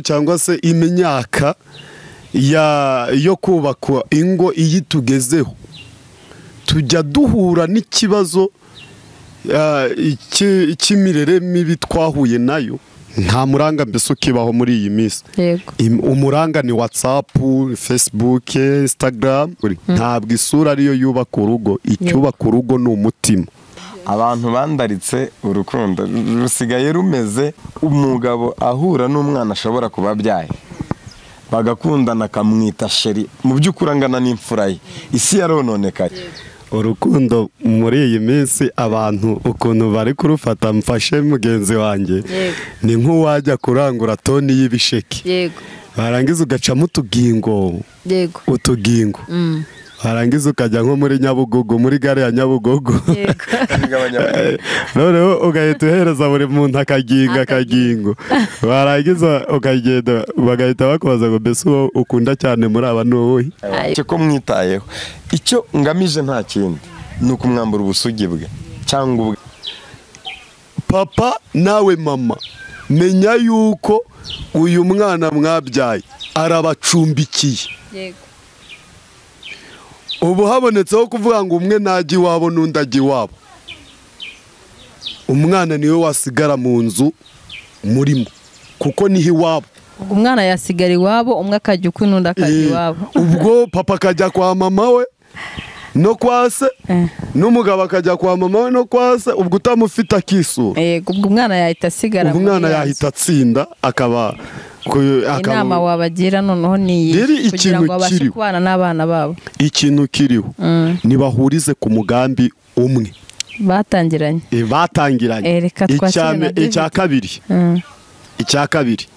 Cyangwa se imyaka yo kubakwa ingo iyi tugezeho, tujya duhura n'ikibazo cy'imirere mibi twahuye nayo. Nta muranga mbese ukibaho muri iyi minsi. Umuranga ni WhatsApp, Facebook, Instagram. Ntabwo isura ariyo yubaka urugo, icyubaka urugo ni umutima. Abantu bandaritse urukundo rusigaye rumeze, umugabo ahura n'umwana ashobora kuba abyaye bagakundana akamwita sheri, mu by'ukuri angana n'imfura ye. Isi yarononekaye. Urukundo muri iyi minsi abantu ukuntu bari kurufata, mfashe mugenzi wanjye, ni nk'uwajya kurangura toni y'ibisheke, barangiza ugacamo utugingo, utugingo, warangiza ukajya nko muri Nyabugogo, muri gare ya Nyabugogo, noneho ugahita uhereza buri muntu akagingo akagingo, warangiza ukagenda bagahita bakubaza ngo mbese uwo ukunda cyane muri aba ni uwuhe? Ko mwitayeho, icyo ngamije nta kindi ni ukumwambura ubusugi bwe cyangwa ubwe. Papa nawe mama, menya yuko uyu mwana mwabyaye arabacumbikiye. Ubu habonetseho kuvuga ngo umwe najya iwabo n'undi ajya iwabo, umwana niwe wasigara mu nzu murimo kuko niho iwabo. Umwana yasigara iwabo, umwe akajya ukwe n'undi akajya iwabo. Ubwo papa akajya kwa mama we no kwa se, n'umugabo akajya kwa mama we no kwa se, ubwo utamufite akisura. Yego, ubwo umwana yahita asigara, umwana yahita atsinda akaba. Inama wabagira noneho ni iyi kugira ngo babashe kubana n'abana babo. Ikintu kiriho nibahurize ku mugambi umwe batangiranye. Batangiranye. Icya kabiri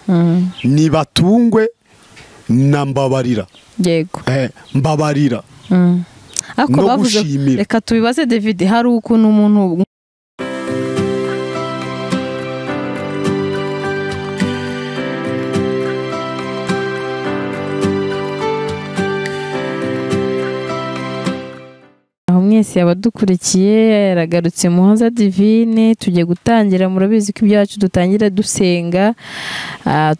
nibatungwe na mbabarira. Yego. Mbabarira. Ako bavuze, reka tubibaze David, hari ukuntu umuntu mwese abadukurikiye yaragarutse Muhoza Divine. Tujye gutangira, murabizi ko ibyacu dutangira dusenga.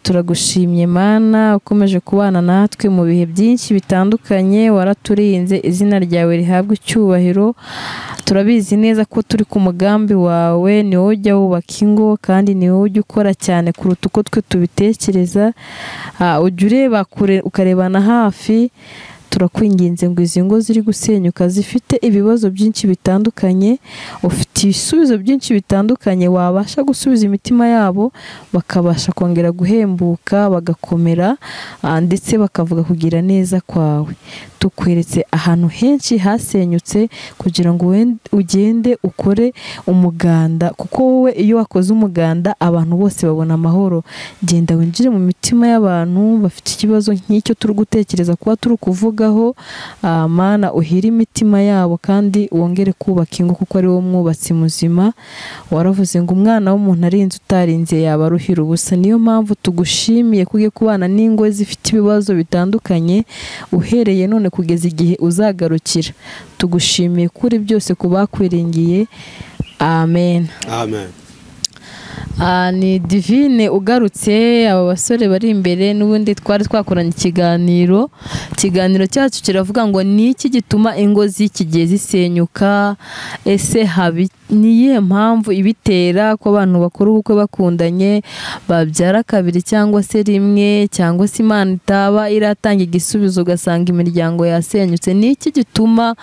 Turagushimye Mana, ukomeje kubana natwe mu bihe byinshi bitandukanye, waraturinze, izina ryawe rihabwe icyubahiro. Turabizi neza ko turi ku mugambi wawe, ni wowe ujya wubaka ingo kandi ni wowe ujya ukora cyane kuruta uko twe tubitekereza. Ujya ureba kure ukarebana hafi. Turakwinginze ngo izi ngo ziri gusenyuka zifite ibibazo byinshi bitandukanye, ufite ibisubizo byinshi bitandukanye wabasha gusubiza imitima yabo, bakabasha kongera guhembuka bagakomera, ndetse bakavuga kugira neza kwawe. Tukweretse ahantu henshi hasenyutse kugira ngo ugende ukore umuganda, kuko wowe iyo wakoze umuganda abantu bose babona amahoro. Genda winjire mu mitima y'abantu bafite ikibazo nk'icyo turi gutekereza kuba turi kuvuga. Mana, uhire imitima yabo kandi wongere kubaka ingo, kuko ari wowe mwubatsi muzima. Waravuze ngo umwana w'umuntu arinze utarinze yaba aruhira ubusa. Niyo mpamvu tugushimiye kuge kubana n'ingo zifite ibibazo bitandukanye uhereye none kugeza igihe uzagarukira. Tugushimiye kuri byose kubakwiringiye. Amen. Amen. Ni Divine ugarutse. Aba basore bari imbere n'ubundi twari twakoranye ikiganiro. Ikiganiro cyacu kiravuga ngo ni iki gituma ingo z'iki gihe zisenyuka? Ese ni iyihe mpamvu ibitera ko abantu bakora ubukwe bakundanye babyara kabiri cyangwa se rimwe, cyangwa se Imana itaba iratanga igisubizo ugasanga imiryango yasenyutse? Ni iki gituma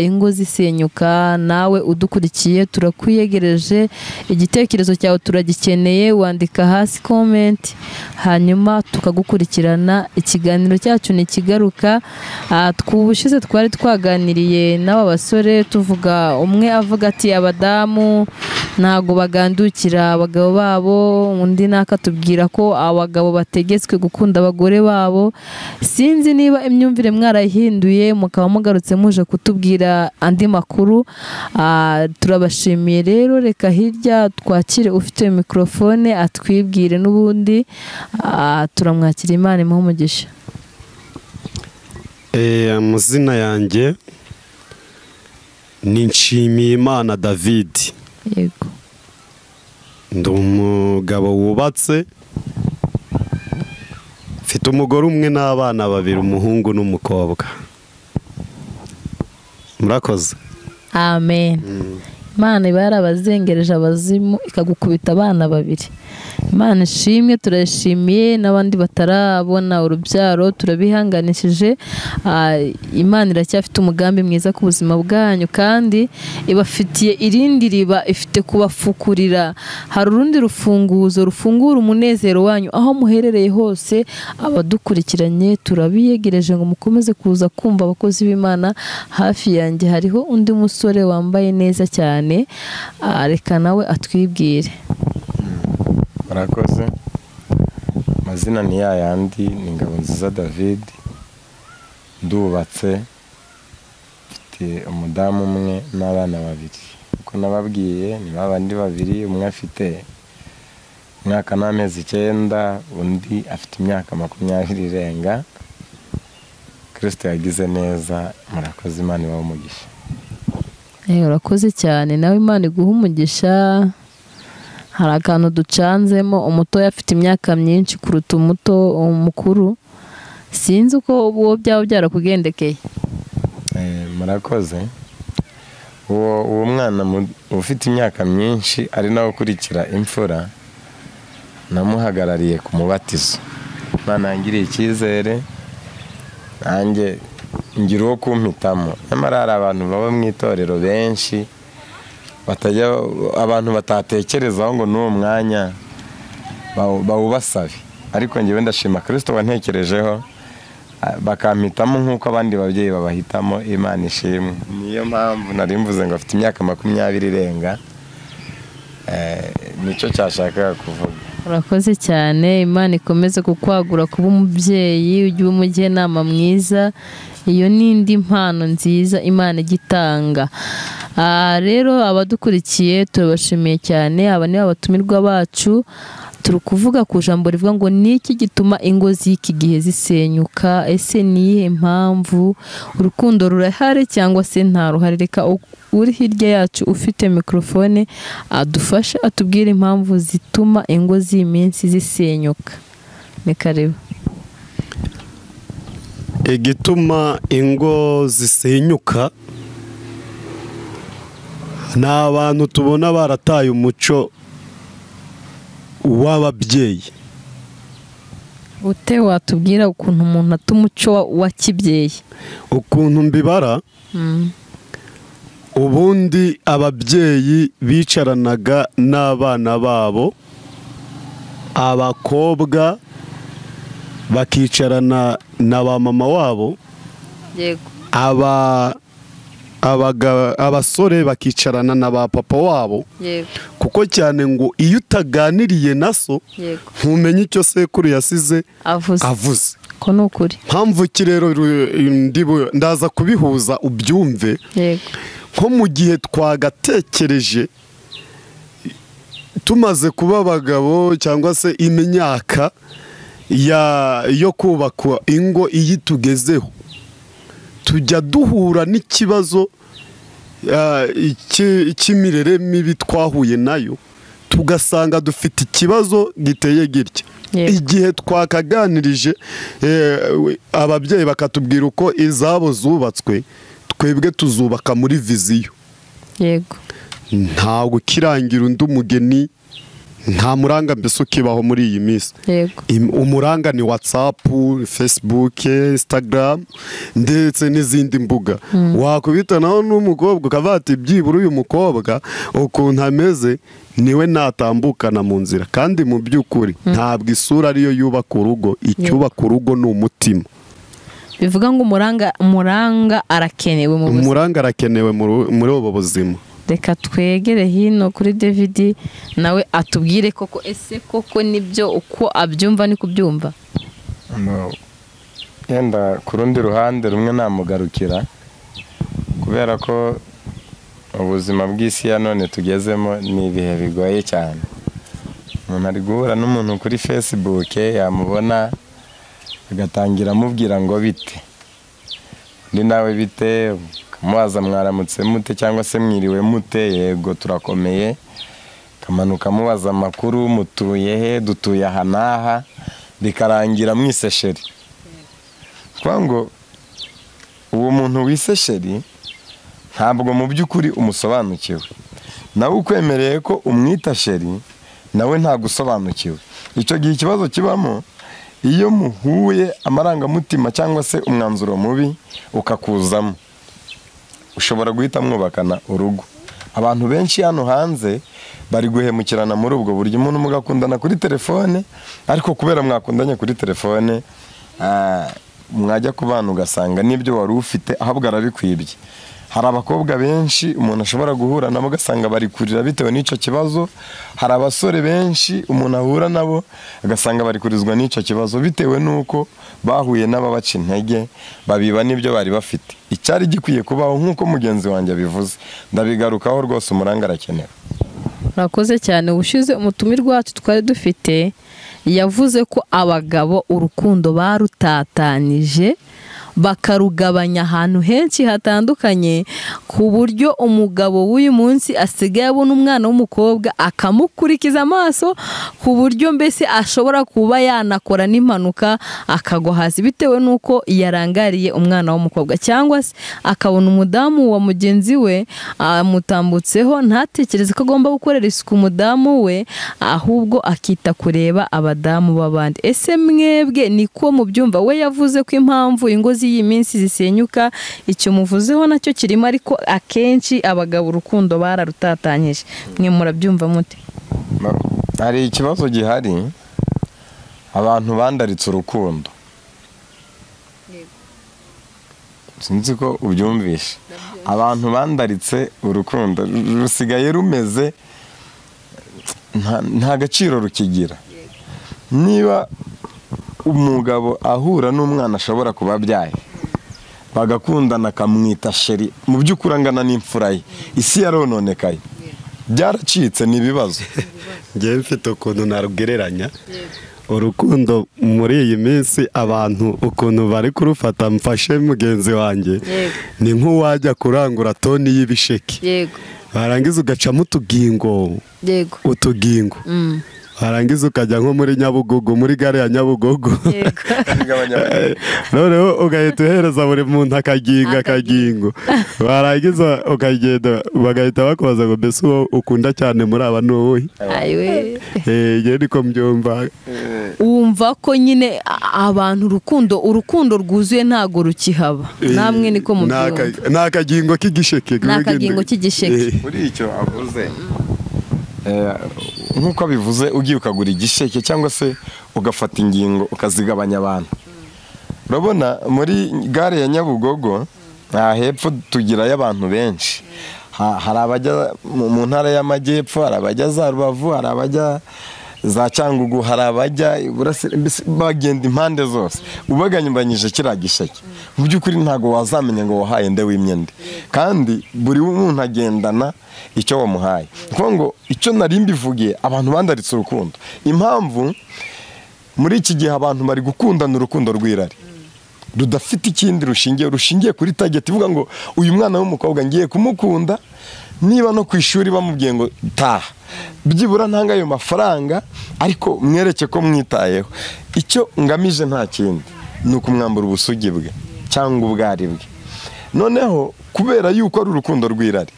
ingo zisenyuka? Nawe udukurikiye turakwiyegereje, igitekerezo cyawe turagikeneye, wandika hasi comment hanyuma tukagukurikirana. Ikiganiro cyacu ni kigaruka. Twubushize twari twaganiriye n'aba basore tuvuga, umwe avuga ati abadamu ntago bagandukira abagabo babo, undi nakatubwira ko abagabo bategetswe gukunda abagore babo. Sinzi niba imyumvire mwarahinduye mukaba mugarutse muje kutubwira andi makuru. Turabashimiye rero. Reka hirya twakire ufite mikrofone atwibwire n'ubundi. Turamwakira, Imana imuhe umugisha. Amazina yanjye ni Nshimiyimana David. Yego. Ndi umugabo wubatse, Mfite umugore umwe n'abana babiri, umuhungu n'umukobwa. Murakoze. Amen. Imana iba yarabazengereje abazimu ikagukubita abana babiri. Imana ishimwe, turashimiye n'abandi batarabona urubyaro turabihanganishije. Imana iracyafite umugambi mwiza ku buzima bwanyu kandi ibafitiye irindi riba, ifite kubafukurira. Hari urundi rufunguzo rufungura umunezero wanyu aho muherereye hose. Abadukurikiranye turabiyegereje ngo mukomeze kuza kumva abakozi b'Imana. Hafi yanjye hariho undi musore wambaye neza cyane, reka nawe atwibwire. Murakoze. Amazina ni yayandi, ni Ngabonziza David, ndubatse, mfite umudamu umwe n'abana babiri. Uko nababwiye ni babandi babiri, umwe afite imyaka n'amezi 9, undi afite imyaka 20 irenga. Kristo yagize neza, murakoze, Imana ibahe umugisha. Urakoze cyane, nawe Imana iguhe umugisha. Hari akantu ducanzemo, umutoya afite imyaka myinshi kuruta umuto umukuru. Sinzi uko uwo byaba byarakugendekeye. Murakoze. Uwo mwana ufite imyaka myinshi ari nawe ukurikira imfura, namuhagarariye ku mubatizo. Imana yangiriye icyizere, nanjye ngira uwo kumpitamo. Nyamara hari abantu baba mu itorero benshi batajya, abantu batatekerezaho ngo n'uwo mwanya bawubasabe, ariko njyewe ndashima Kristo wantekerejeho bakampitamo nk'uko abandi babyeyi babahitamo. Imana ishimwe. Niyo mpamvu nari mvuze ngo afite imyaka 20 irenga, nicyo cyashakaga kuvuga. Urakoze cyane, Imana ikomeze kukwagura kuba umubyeyi, ujye umujyanama mwiza. Iyo ni indi mpano nziza Imana igitanga. Rero abadukurikiye turabashimiye cyane, aba ni abatumirwa bacu. Turi kuvuga ku jambo rivuga ngo niki gituma ingo z'iki gihe zisenyuka? Ese ni iyihe mpamvu? Urukundo rurahari cyangwa se nta ruhari? Reka uri hirya yacu ufite mikrofone adufashe atubwire impamvu zituma ingo z'iminsi zisenyuka. Ni karibu. Igituma ingo zisenyuka ni abantu tubona barataye umuco w'ababyeyi. Ute watubwira ukuntu umuntu ata umuco wa kibyeyi? Ukuntu mbibara, ubundi ababyeyi bicaranaga n'abana babo, abakobwa bakicarana na ba mama wabo, yego, abasore bakicarana na ba papa wabo, yego, kuko cyane ngo iyo utaganiriye na so ntumenye icyo sekuru yasize avuze. Ko nukuri. Mpamvu ki rero ndaza kubihuza ubyumve. Yego. Nko mu gihe twagatekereje tumaze kuba abagabo cyangwa se imyaka yo kubaka ingo iyi tugezeho, tujya duhura n'ikibazo cy'imirere mibi twahuye nayo, tugasanga dufite ikibazo giteye gitya. Igihe twakaganirije ababyeyi bakatubwira uko izabo zubatswe, twebwe tuzubaka muri viziyo. Yego. Ntabwo kirangira undi umugeni, nta muranga mbese ukibaho muri iyi minsi. Umuranga ni WhatsApp, Facebook, Instagram ndetse n'izindi mbuga. Wakubita naho n'umukobwa ukavuga ati byibura uyu mukobwa ukuntu ameze niwe natambukana mu nzira. Kandi mu by'ukuri ntabwo isura ariyo yubaka urugo, icyubaka urugo ni umutima. Bivuga ngo umuranga arakenewe mu buzima. Umuranga arakenewe muri ubu buzima. Reka twegere hino kuri David nawe atubwire koko ese koko nibyo uko abyumva ni kubyumva. Yenda ku rundi ruhande rumwe namugarukira, kubera ko ubuzima bw'isi ya none tugezemo ni ibihe bigoye cyane. Umuntu ari guhura n'umuntu kuri Facebook yamubona agatangira amubwira ngo bite, undi nawe bite, mubaza mwaramutse mute cyangwa se mwiriwe mute, yego turakomeye, kamanuka mubaza amakuru, mutuye he, dutuye aha n'aha. Bikarangira mwise sheri. Kuvuga ngo uwo muntu wise sheri ntabwo mu by'ukuri umusobanukiwe, nawe ukwemereye ko umwita sheri nawe ntagusobanukiwe. Icyo gihe ikibazo kibamo iyo muhuye amarangamutima cyangwa se umwanzuro mubi ukakuzamo, ushobora guhita mwubakana urugo. Abantu benshi hano hanze bari guhemukirana muri ubwo buryo. Umuntu mugakundana kuri telefone, ariko kubera mwakundanye kuri telefone mwajya kubana ugasanga n'ibyo wari ufite ahubwo arabikwibye. Hari abakobwa benshi umuntu ashobora guhura nabo ugasanga bari kurira bitewe n'icyo kibazo. Hari abasore benshi umuntu ahura nabo agasanga bari kurizwa n'icyo kibazo bitewe n'uko bahuye n'ababaca intege, babiba n'ibyo bari bafite. Icyari gikwiye kubaho nk'uko mugenzi wanjye abivuze, ndabigarukaho rwose, umuranga arakenewe. Murakoze cyane. Ubushize umutumirwa wacu twari dufite yavuze ko abagabo urukundo barutatanije bakarugabanya ahantu henshi hatandukanye, ku buryo umugabo w'uyu munsi asigaye abona umwana w'umukobwa akamukurikiza amaso, ku buryo mbese ashobora kuba yanakora n'impanuka akagwa hasi bitewe n'uko yarangariye umwana w'umukobwa, cyangwa se akabona umudamu wa mugenzi we amutambutseho ntatekereze ko agomba gukorera isuku umudamu we, ahubwo akita kureba abadamu b'abandi. Ese mwebwe niko mubyumva? We yavuze ko impamvu ingo z'iyi minsi zisenyuka, icyo muvuzeho nacyo kirimo, ariko akenshi abagabo urukundo bararutatanyije. Mwe murabyumva mute? Hari ikibazo gihari, abantu bandaritse urukundo. Sinzi ko ubyumvishe. Abantu bandaritse urukundo rusigaye rumeze nta gaciro rukigira. Niba umugabo ahura n'umwana ashobora kuba abyaye, bagakundana akamwita sheri, mu by'ukuri angana n'imfura ye, isi yarononekaye, byaracitse, ni ibibazo. Njyewe mfite ukuntu narugereranya urukundo muri iyi minsi, abantu ukuntu bari kurufata. Mfashe mugenzi wanjye, ni nk'uwajya kurangura toni y'ibisheke, barangiza ugacamo utugingo, utugingo, warangiza ukajya nko muri Nyabugogo, muri gare ya Nyabugogo, noneho ugahita uhereza buri muntu akagingo akagingo, warangiza ukagenda bagahita bakubaza ngo mbese uwo ukunda cyane muri aba ni uwuhe? Njye niko mbyumva. Wumva ko nyine abantu urukundo rwuzuye ntago rukihaba. Namwe niko mubyumva. Ni akagingo k'igisheke. Ni akagingo k'igisheke. Muri icyo avuze, nk'uko bivuze, ugiye ukagura igisheke cyangwa se ugafata ingingo ukazigabanya abantu. Urabona muri gare ya Nyabugogo hepfo tugirayo abantu benshi. Hari abajya mu ntara y'amajyepfo, hari abajya za Rubavu, hari abajya za Cyangugu, hari abajya bagenda impande zose. Ubaganyibanyije kiriya gisheke, mu by'ukuri ntago wazamenya ngo wahaye nde wimye nde, kandi buri muntu agendana icyo wamuhaye. Kuko ngo icyo nari mbivugiye, abantu bandaritse urukundo. Impamvu muri iki gihe abantu bari gukundana urukundo rw'irari rudafite ikindi rushingiye kuri target ivuga ngo uyu mwana w'umukobwa ngiye kumukunda, niba no ku ishuri bamubwiye ngo taha, byibura ntanga ayo mafaranga ariko mwereke ko mwitayeho. Icyo ngamije nta kindi ni ukumwambura ubusugi bwe cyangwa ubwari bwe. Noneho kubera yuko ari urukundo rw'irari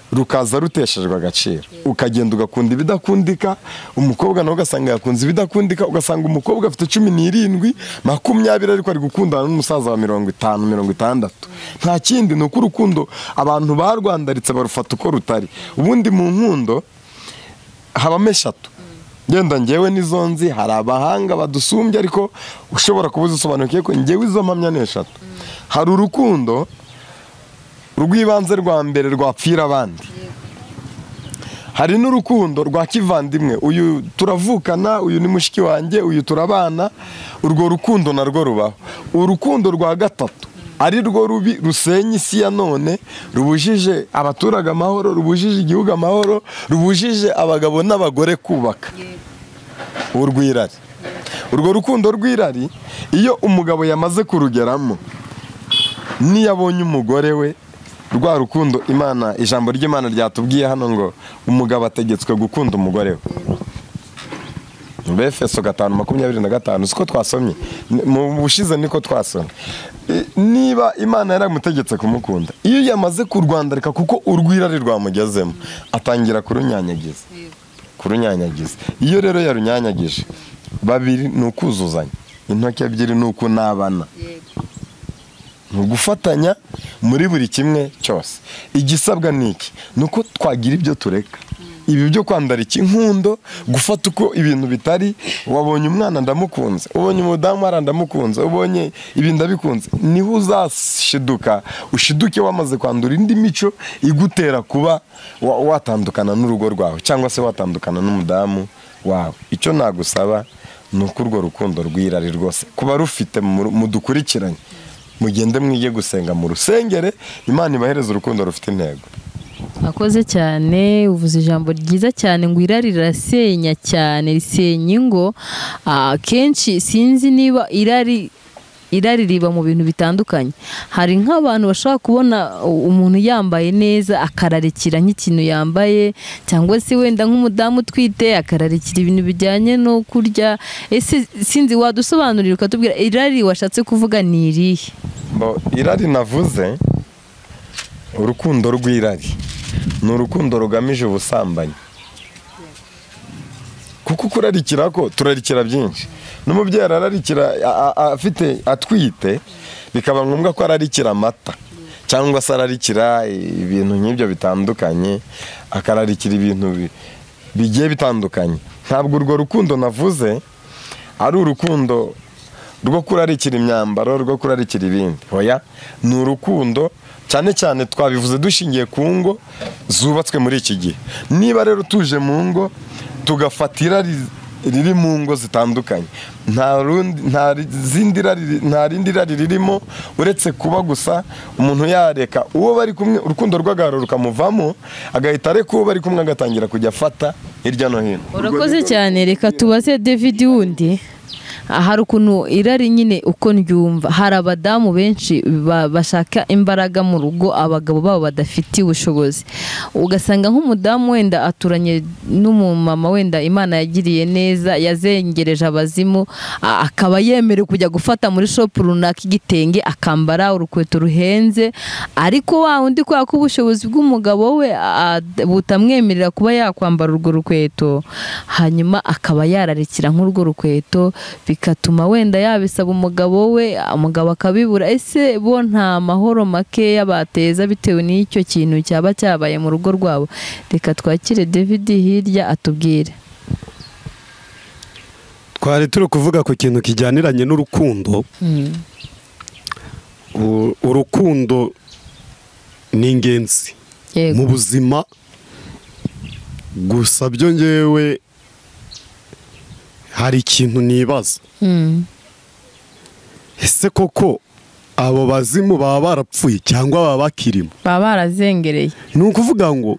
rukaza ruteshejwe agaciro, ukagenda ugakunda ibidakundika, umukobwa nawe ugasanga yakunze ibidakundika, ugasanga umukobwa afite 17, 20 ariko ari gukundana n'umusaza wa 50, 60. Nta kindi ni uko urukundo abantu barwandaritse barufata uko rutari. Ubundi mu nkundo habamo eshatu. Genda njyewe nizo nzi, hari abahanga badusumbye ariko ushobora kuba uzisobanukiye ko njyewe izo mpamya ni eshatu. Hari urukundo rw'ibanze rwa mbere rwapfira abandi. Hari n'urukundo rwa kivandimwe, uyu turavukana, uyu ni mushiki wanjye, uyu turabana, urwo rukundo narwo rubaho. Urukundo rwa gatatu ari rwo rubi rusenya isi ya none, rubujije abaturage amahoro, rubujije igihugu amahoro, rubujije abagabo n'abagore kubaka, urw'irari. Urwo rukundo rw'irari iyo umugabo yamaze kurugeramo, niyo abonye umugore we, rwa rukundo Imana, ijambo ry'Imana ryatubwiye hano ngo umugabo ategetswe gukunda umugore we. Efeso 5:25 siko twasomye mu bushize, niko twasomye. Niba Imana yaramutegetse kumukunda, iyo yamaze kurwandarika kuko urwirari rwamugezemo, atangira kurunyanyagiza. Iyo rero yarunyanyagije, babiri ni ukuzuzanya, intoki ebyiri ni ukunabana, ni ugufatanya muri buri kimwe cyose. Igisabwa ni iki? Ni uko twagira ibyo tureka, ibi byo kwandarika inkundo, gufata uko ibintu bitari. Wabonye umwana ndamukunze, ubonye umudamu ara ndamukunze, ubonye ibi ndabikunze, niho uzashiduka ushiduke wamaze kwandura indi mico igutera kuba watandukana n'urugo rwawe cyangwa se watandukana n'umudamu wawe. Icyo nagusaba ni uko urwo rukundo rw'irari rwose kuba rufite mudukurikiranye, mugende mwige gusenga mu rusengere, Imana ibahereza urukundo rufite intego. Akoze cyane, uvuze ijambo ryiza cyane ngo irari rirasenya cyane, risenya ingo. Kenshi sinzi niba irari riba mu bintu bitandukanye. Hari nk'abantu bashobora kubona umuntu yambaye neza akararikira nk'ikintu yambaye, cyangwa se wenda nk'umudamu utwite akararikira ibintu bijyanye no kurya. Ese sinzi, wadusobanurira ukatubwira irari washatse kuvuga ni irihe? Irari navuze, urukundo rw'irari ni urukundo rugamije ubusambanyi. Kuko kurarikira ko turarikira byinshi, n'umubyeyi arararikira afite atwite, bikaba ngombwa ko ararikira amata cyangwa se ararikira ibintu nk'ibyo bitandukanye, akararikira ibintu bigiye bitandukanye. Ntabwo urwo rukundo navuze ari urukundo rwo kurarikira imyambaro, rwo kurarikira ibindi. Oya, ni urukundo cyane cyane twabivuze dushingiye ku ngo zubatswe muri iki gihe. Niba rero tuje mu ngo tugafatira riri mu ngo zitandukanye, nta rindi rari ririmo uretse kuba gusa umuntu yareka uwo bari kumwe, urukundo rw'agaharo rukamuvamo, agahita areka uwo bari kumwe agatangira kujya afata hirya no hino. Urakoze cyane. Reka tubaze David wundi. Hari ukuntu irari nyine uko ndyumva, hari abadamu benshi bashaka imbaraga mu rugo abagabo babo badafitiye ubushobozi. Ugasanga nk'umudamu wenda aturanye n'umumama wenda Imana yagiriye neza, yazengereje abazimu, akaba yemerewe kujya gufata muri shop runaka igitenge akambara urukweto ruhenze, ariko wa undi kwa ko ubushobozi bw'umugabo we butamwemerera kuba yakwambara urwo rukweto, hanyuma akaba yararikira nk'urwo rukweto, bikatuma wenda yabisaba umugabo we, umugabo akabibura. Ese bo nta mahoro makeya bateza bitewe n'icyo kintu cyaba cyabaye mu rugo rwabo? Reka twakire David hirya atubwire. Twari turi kuvuga ku kintu kijyaniranye n'urukundo. Urukundo ni ingenzi mu buzima, gusa byo ngewe hari ikintu nibaza. Ese koko abo bazimu baba barapfuye cyangwa baba bakirimo? Baba barazengereye. Ni ukuvuga ngo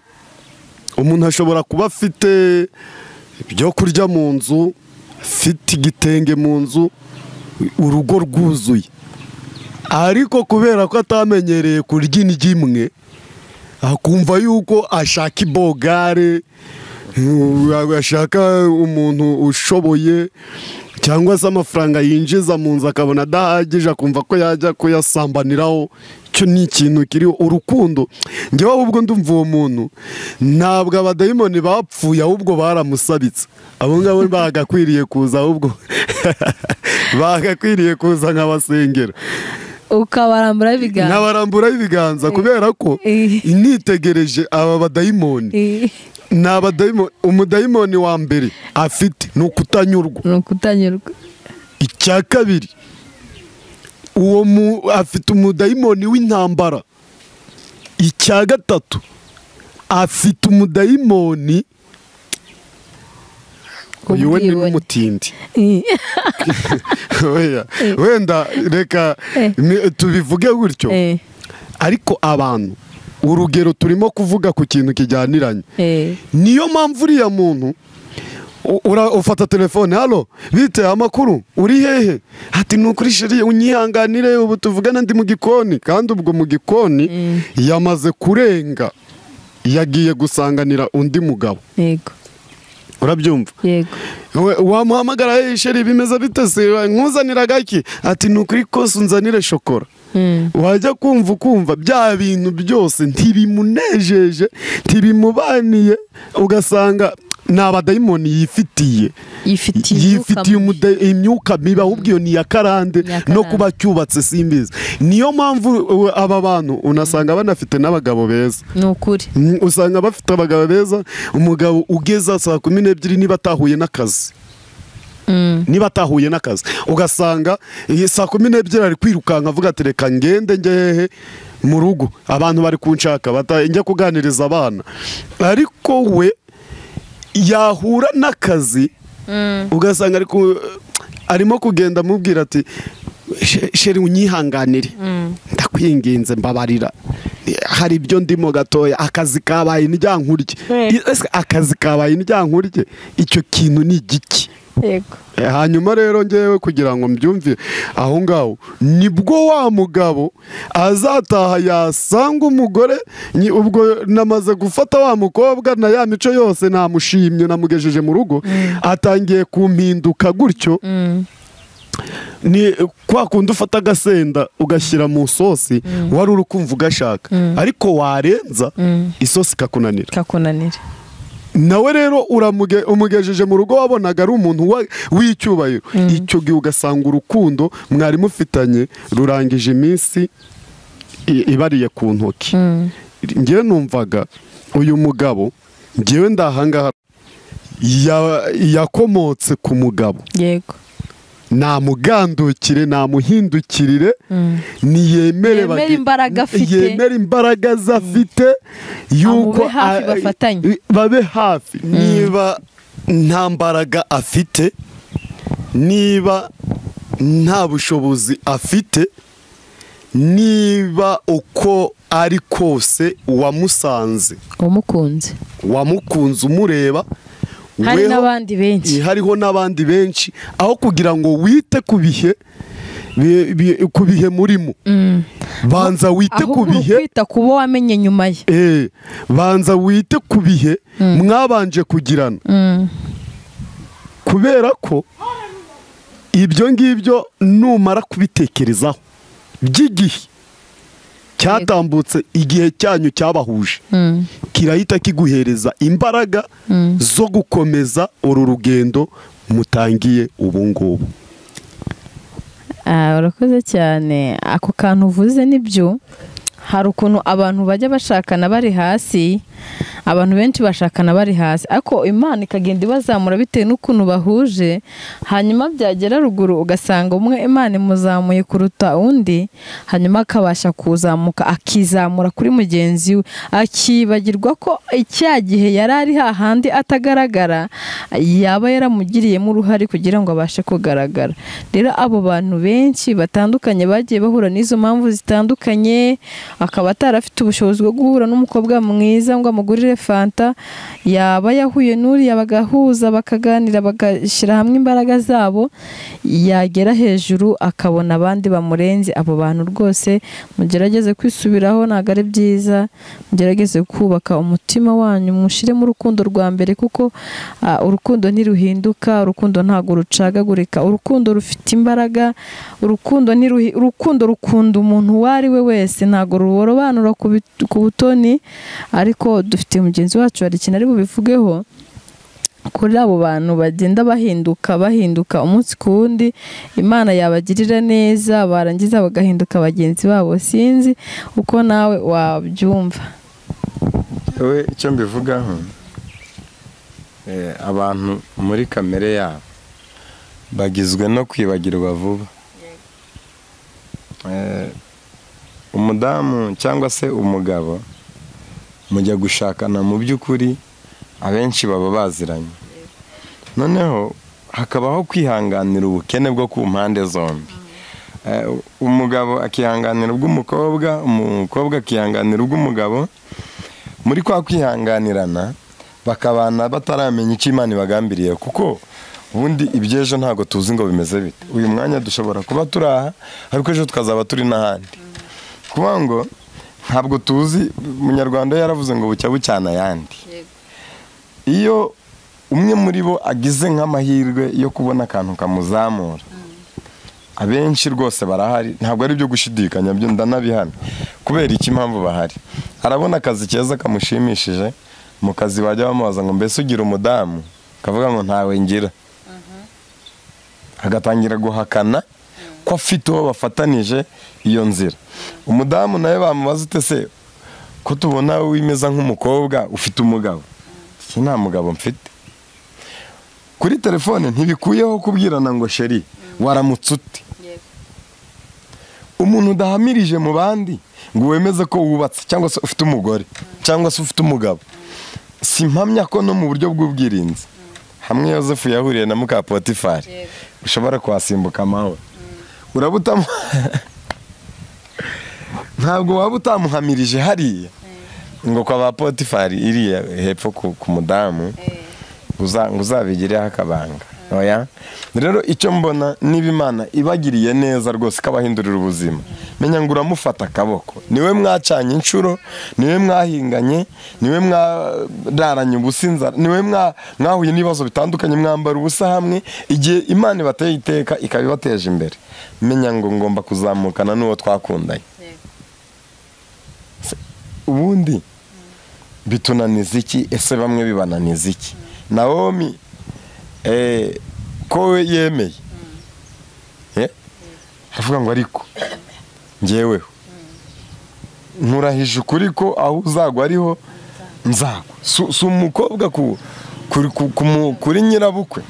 umuntu ashobora kuba afite ibyo kurya mu nzu, afite igitenge mu nzu, urugo rwuzuye, ariko kubera ko atamenyereye kurya indyo imwe, akumva yuko ashaka ibogare, ashaka umuntu ushoboye, cyangwa se amafaranga yinjiza mu nzu akabona adahagije, akumva ko yajya kuyasambaniraho. Icyo ni ikintu kiriho urukundo. Njyewe ahubwo ndumva uwo muntu ntabwo abadayimoni bapfuye, ahubwo baramusabitse. Abo ngabo bagakwiriye kuza, ahubwo bagakwiriye kuza nk'abasengera, ukabarambura ibiganza, nkabarambura ibiganza, kubera ko nitegereje aba badayimoni ni abadayimoni. Umudayimoni wa mbere afite ni ukutanyurwa, ni ukutanyurwa. Icya kabiri, uwo afite umudayimoni w'intambara. Icya gatatu, afite umudayimoni uyu we ni n'umutindi. Wenda reka tubivuge gutyo, ariko abantu urugero turimo kuvuga ku kintu kijyaniranye. Niyo mpamvu uriya muntu ufata telefone, halo bite amakuru, uri hehe? Ati nukuri sheri unyihanganire ubu tuvugana ndi mu gikoni. Kandi ubwo mu gikoni yamaze kurenga, yagiye gusanganira undi mugabo. Yego. Urabyumva? Yego. Wamuhamagara, chéri, bimeze bite se, nkuzanira gaki? Ati: "Ni ukuri kose unzanire shokora." Wajya kumva ukumva bya bintu byose ntibimunejeje, ntibimubaniye, ugasanga ni abadayimoni yifitiye. Yifitiye imyuka mibi, ahubwo iyo ni iya karande no kuba cyubatse simbizi. Niyo mpamvu aba bantu unasanga banafite n'abagabo beza. Ni ukuri. Usanga bafite abagabo beza, umugabo ugeza saa 12 niba atahuye n'akazi. Niba atahuye n'akazi ugasanga saa 12 ari kwirukanka avuga ati: "Reka ngende ngehe mu rugo, abantu bari kunshaka, njya kuganiriza abana." Ariko we yahura n'akazi ugasanga arimo kugenda amubwira ati: "Chéri, unyihanganire, ndakwinginze, mbabarira, hari ibyo ndimo gatoya, akazi kabaye indyankurye." Akazi kabaye indyankurye, icyo kintu ni igiki? Yego. Hanyuma rero ngewe kugira ngo mbyumve aho ngaho, nibwo wa mugabo azataha yasanga umugore, ubwo namaze gufata wa mukobwa na ya mico yose namushimye, namugejeje mu rugo, atangiye kumpinduka gutyo. Ni kwa kundi ufata agasenda ugashyira mu sosi, wari uri kumva ugashaka, ariko warenza isosi ikakunanira. Nawe rero umugejeje mu rugo, wabonaga ari umuntu w'icyubahiro, icyo gihe ugasanga urukundo mwari mufitanye rurangije iminsi ibariye ku ntoki. Ngewe numvaga uyu mugabo, ngewe ndahangaha yakomotse ku mugabo. Yego. Namugandukire, namuhindukirire, niyemere imbaraga afite, yemere imbaraga zafite, yuko babe hafi. Niba nta mbaraga afite, niba nta bushobozi afite, niba uko ari kose wamusanze, wamukunze umureba, hari n'abandi benshi, hariho n'abandi benshi, aho kugira ngo wite ku bihe ku bihe murimo, banza wite ku bihe, kwita kubo wamenye nyuma ye, banza wite ku bihe mwabanje kugirana, kubera ko ibyo ngibyo numara kubitekerezaho by'igihe cyatambutse, igihe cyanyu cyabahuje, kirahita kiguhereza imbaraga zo gukomeza uru rugendo mutangiye ubu ngubu. Urakoze cyane. Ako kantu uvuze nibyo. Hari ukuntu abantu bajya bashakana bari hasi, abantu benshi bashakana bari hasi, ariko Imana ikagenda ibazamura bitewe n'ukuntu bahuje, hanyuma byagera ruguru ugasanga umwe Imana imuzamuye kuruta undi, hanyuma akabasha kuzamuka akizamura kuri mugenzi we, akibagirwa ko icya gihe yari ari hahandi atagaragara yaba yaramugiriyemo uruhare kugira ngo abashe kugaragara. Rero abo bantu benshi batandukanye bagiye bahura n'izo mpamvu zitandukanye, akaba atarafite ubushobozi bwo guhura n'umukobwa mwiza ngo amugurire fanta, yaba yahuye n'uriya bagahuza bakaganira bagashyira hamwe imbaraga zabo, yagera hejuru akabona abandi bamurenze. Abo bantu rwose mugerageze kwisubiraho, ntabwo ari byiza. Mugerageze kubaka umutima wanyu, mushiremo urukundo rwa mbere, kuko urukundo ntiruhinduka, urukundo ntabwo rucagagurika, urukundo rufite imbaraga, urukundo urukundo rukunda umuntu uwo ari we wese, ntabwo rurobanura ku butoni. Ariko dufite mugenzi wacu hari ikintu ari bubivugeho kuri abo bantu bagenda bahinduka umunsi ku wundi, Imana yabagirira neza barangiza bagahinduka bagenzi babo. Sinzi uko nawe wabyumva. We icyo mbivugaho, abantu muri kamere yabo bagizwe no kwibagirwa vuba. Umudamu cyangwa se umugabo mujya gushakana, mu by'ukuri abenshi baba baziranye, noneho hakabaho kwihanganira ubukene bwo ku mpande zombi. Umugabo akihanganira ubw'umukobwa, umukobwa akihanganira ubw'umugabo. Muri kwa kwihanganirana bakabana bataramenya icyo Imana ibagambiriye, kuko ubundi iby'ejo ntabwo tuzi ngo bimeze bite. Uyu mwanya dushobora kuba turi aha, ariko ejo tukazaba turi n'ahandi. Kuvuga ngo ntabwo tuzi, Umunyarwanda yaravuze ngo bucya bucyana ayandi. Iyo umwe muri bo agize nk'amahirwe yo kubona akantu kamuzamura, abenshi rwose barahari, ntabwo ari byo gushidikanya byo ndanabihamya. Kubera iki impamvu bahari? Arabona akazi keza kamushimishije, mu kazi bajya bamubaza ngo mbese ugira umudamu, akavuga ngo ntawe ngira, agatangira guhakana ko afite uwo bafatanije iyo nzira. Umudamu nawe bamubaza ute se ko tubona wimeza nk'umukobwa ufite umugabo? Iki nta mugabo mfite. Kuri telefone ntibikuyeho kubwirana ngo sheri waramutse ute. Umuntu udahamirije mu bandi ngo wemeze ko wubatse cyangwa se ufite umugore cyangwa se ufite umugabo, simpamya ko no mu buryo bw'ubwirinzi hamwe Yosefu yahuriye na muka Potifari ushobora kuhasimbuka amahoro. Urabutamu ntabwo waba utamuhamirije hariya ngo kwa ba Potifari iriya hepfo ku mudamu ngo uzabigireho akabanga. Oya, rero icyo mbona niba Imana ibagiriye neza rwose ikabahindurira ubuzima, menya ngo uramufata akaboko, niwe mwacanye inshuro, niwe mwahinganye, niwe mwararanye ubusa inzara, niwe mwahuye n'ibibazo bitandukanye, mwambara ubusa hamwe. Igihe Imana ibateye iteka ikabibateje imbere, menya ngo ngomba kuzamukana n'uwo twakundanye. Ubundi bitunaniza iki? Ese bamwe bibananiza iki? Naomi ko we yemeye avuga ngo ariko njyeweho nkurahije ukuri ko aho uzagwa ariho nzagwa. Si umukobwa kuri nyirabukwe,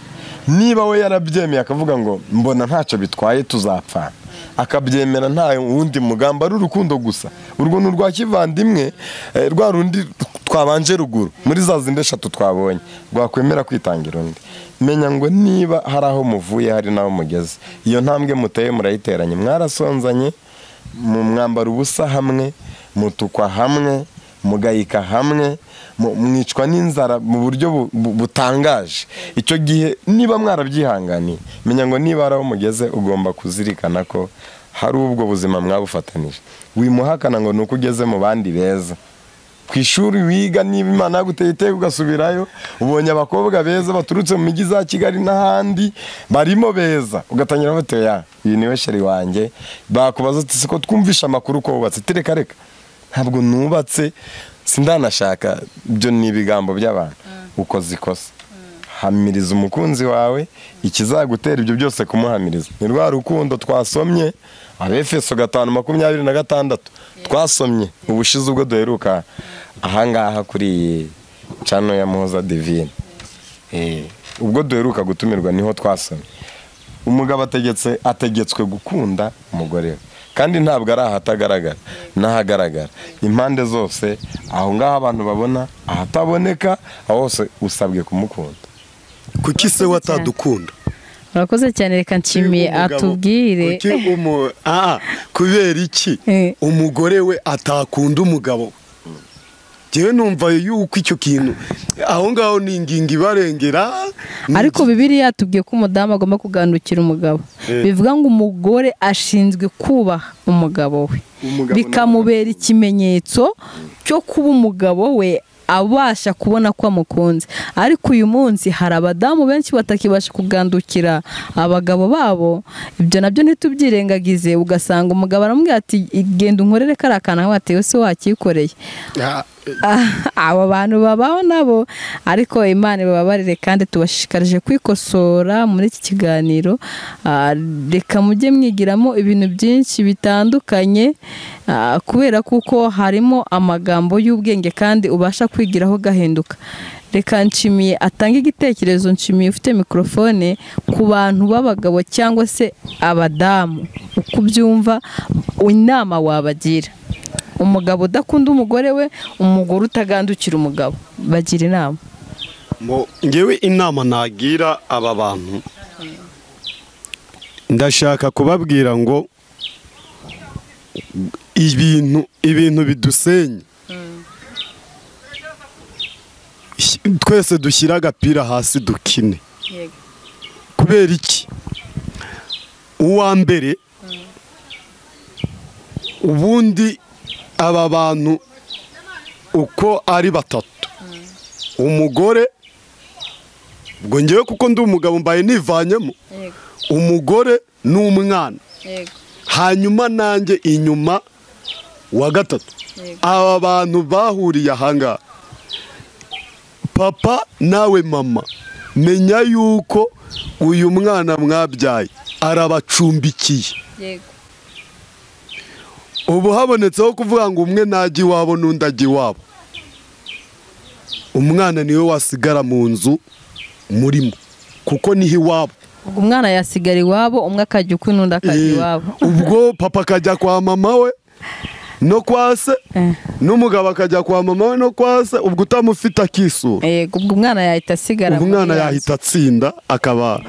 niba we yarabyemeye akavuga ngo mbona ntacyo bitwaye tuzapfana, akabyemera nta wundi mugamba ari urukundo gusa, urwo ni urwa kivandimwe rwa rundi twabanje ruguru muri za zindi eshatu twabonye, rwakwemera kwitangira undi. Menya ngo niba hari aho muvuye hari n'aho mugeze, iyo ntambwe muteye murayiteranye, mwarasonzanye, mu mwambaro ubusa hamwe, mutukwa hamwe, mugayika hamwe, mwicwa n'inzara mu buryo butangaje. Icyo gihe niba mwarabyihanganiye, menya ngo niba hari aho mugeze ugomba kuzirikana ko hari ubwo buzima mwabufatanije. Wimuhakana ngo nuko ugeze mu bandi beza. Ku ishuri wiga, niba Imana yaguteye iteka ugasubirayo, ubonye abakobwa beza baturutse mu mijyi za Kigali n'ahandi barimo beza, ugatangira bati ya uyu niwe sheri wanjye, bakubaza ati siko twumvisha amakuru ko wubatse, tireka reka ntabwo nubatse sindanashaka, ibyo ni ibigambo by'abantu. Ukoze ikosa, hamiriza umukunzi wawe, ikizagutera ibyo byose kumuhamiriza ni rwa rukundo twasomye Abefeso 5:26 twasomye ubushize ubwo duheruka ahangaha kuri channel ya Muhoza Divine. Ubwo duheruka gutumirwa niho twasomye umugabo ategetswe gukunda umugore we, kandi ntabwo ari ahatagaragara n'ahagaragara, impande zose, aho ngaho abantu babona, ahataboneka, aho hose usabwe kumukunda. Kuki se watadukunda? Urakoze cyane, reka nshimiye atubwire. Kuki kubera iki umugore we atakunda umugabo? Jewe numva yuko icyo kintu aho ngaho ni ingingo ibarengera. Ariko Bibiliya yatubwiye ko umudamu agomba kugandukira umugabo. Bivuga ngo umugore ashinzwe kubaha umugabo we, bikamubera ikimenyetso cyo kuba umugabo we abasha kubona ko amukunze. Ariko uyu munsi hari abadamu benshi batakibasha kugandukira abagabo babo, ibyo nabyo ntitubyirengagize. Ugasanga umugabo aramubwira ati genda unkorere kariya kantu, ati se wakikoreye. Abo bantu babaho nabo, ariko Imana ibababarire kandi tubashishikarije kwikosora muri iki kiganiro. Reka mujye mwigiramo ibintu byinshi bitandukanye, kubera kuko harimo amagambo y'ubwenge kandi ubasha kwigiraho gahinduka. Reka nshimiye atange igitekerezo, nshimiye ufite mikrofone ku bantu b'abagabo cyangwa se abadamu, uko ubyumva inama wabagira. Umugabo udakunda umugore we, umugore utagandukira umugabo, bagira inama. Ngewe inama nagira aba bantu, ndashaka kubabwira ngo ibintu bidusenye twese dushyira agapira hasi dukine. Kubera iki? Uwa mbere, ubundi aba bantu uko ari batatu, umugore Ubwo ngewe kuko ndi umugabo mbaye nivanyemo umugore n'umwana, hanyuma nanjye inyuma wa gatatu. Aba bantu bahuriye ahangaha, papa nawe mama, menya yuko uyu mwana mwabyaye arabacumbikiye. Ubu habonetseho kuvuga ngo umwe najya iwabo n'undi ajya iwabo, umwana niwe wasigara mu nzu murimo kuko niho iwabo. Umwana yasigara iwabo, umwe akajya ukwe n'undi akajya iwabo. Ubwo papa akajya kwa mama we no kwa se, n'umugabo akajya kwa mama we no kwa se, ubwo utamufite akisura. Yego, ubwo umwana yahita asigara. Umwana yahita atsinda akaba.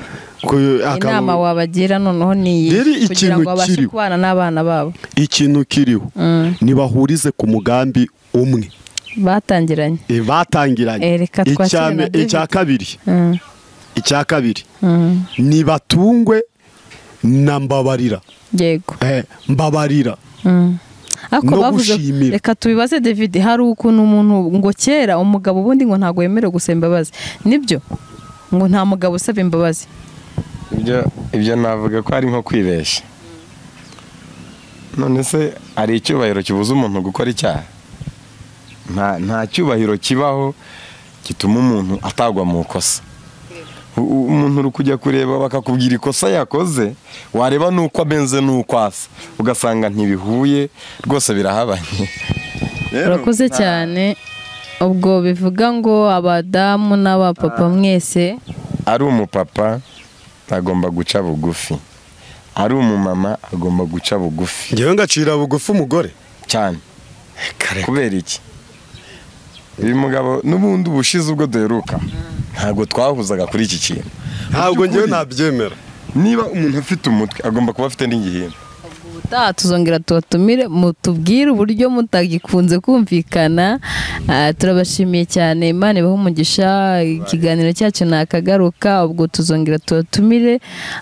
Inama wabagira noneho ni iyi kugira ngo babashe kubana n'abana babo. Ikintu kiriho nibahurize ku mugambi umwe batangiranye. Batangiranye. Icya kabiri nibatungwe na mbabarira. Yego. Mbabarira. Ako bavuze, reka tubibaze David, hari ukuntu umuntu ngo kera umugabo ubundi ngo ntago yemerewe gusaba imbabazi, nibyo? Ngo nta mugabo usaba imbabazi. Ibyo navuga ko ari nko kwibeshya. None se ari icyubahiro kibuza umuntu gukora icyaha? Nta cyubahiro kibaho gituma umuntu atagwa mu kosa. Umuntu uri kujya kureba bakakubwira ikosa yakoze, wareba nuko ameze nuko asa, ugasanga ntibihuye rwose, birahabanye. Urakoze cyane. Ubwo bivuga ngo abadamu n'abapapa mwese, ari umupapa agomba guca bugufi, ari umumama agomba guca bugufi. Ngewe ngacira bugufi umugore cyane. Kubera iki? Uyu mugabo n'ubundi ubushize ubwo duheruka ntabwo twahuzaga kuri iki kintu. Ntabwo ngewe nabyemera. Niba umuntu afite umutwe agomba kuba afite n'igihimba. Ubutaha tuzongera tubatumire mutubwire uburyo mutagikunze kumvikana. Turabashimiye cyane, Imana ibahe umugisha. Ikiganiro cyacu nakagaruka, ubwo tuzongera tubatumire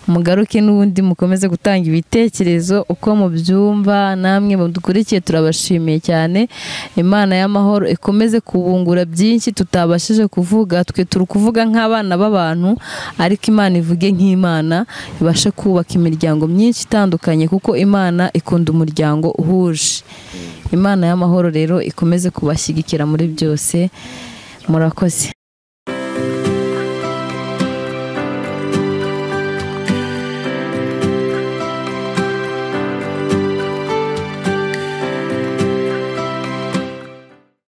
mugaruke n'ubundi mukomeze gutanga ibitekerezo uko mubyumva. Namwe mudukurikiye turabashimiye cyane. Imana y'amahoro ikomeze kubungura byinshi tutabashije kuvuga. Twe turi kuvuga nk'abana b'abantu, ariko Imana ivuge nk'Imana, ibashe kubaka imiryango myinshi itandukanye, kuko Imana ikunda umuryango uhuje. Imana y'amahoro rero ikomeze kubashyigikira muri byose. Murakoze.